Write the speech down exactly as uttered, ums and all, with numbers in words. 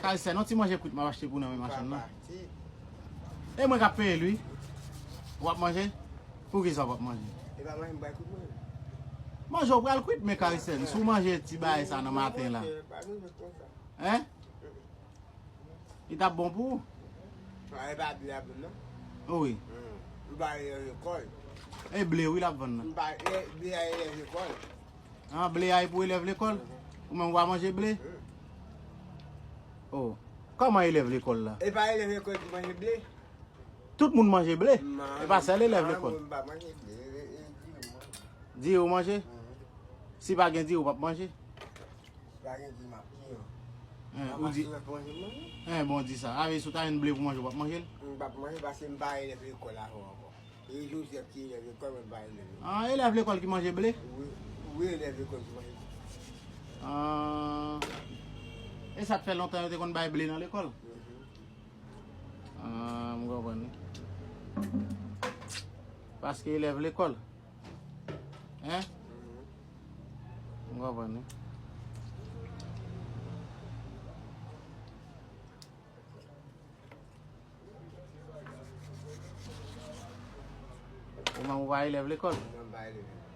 Karisèn, yon ti manje kwit m ap achte pou nou nan men machann nan. E mwen k ap peye l, wi. W ap manje? Poukisa w p ap manje? E pa manje m pral kwit mwen. Manje w pral kwit, men Karisèn, si w manje ti bagay sa nan maten la. Hein? Li t ap bon pou ou? Ah, e pa ble ap vann nan? Wi. M pa elèv lekòl. E ble, wi, l ap vann nan. M pa e, ble a elèv lekòl. Ah, ble a e pou elèv lekòl? Ou menm ou pa manje ble? Oh. Kòman elèv lekòl la? E pa elèv lekòl ki manje ble? Tout moun manje ble? E pa sèl elèv lekòl? Mwen m pa manje ble. E, e, e, diri m manje. Diri w manje? Si pa gen diri, w p ap manje? Si pa gen diri, m ap diri. Hein, ou di, hein, bon, di sa. A, si w ta jwenn ble pou manje, w p ap manje l? M p ap manje paske m pa elèv lekòl avè w ankò. E Joseph ki elèv lekòl, mwen pa elèv lekòl. Ah, elèv lekòl ki manje ble? Wi, wi, elèv lekòl ki manje ble. Ah. E sa t fè lontan yo te konn bay ble nan lekòl? Mhm. Ah, m konprann wi. Paske elèv lekòl. Hein? Mhm. M konprann wi. Ou menm ou pa elèv lekòl? Non, m pa elèv lekòl.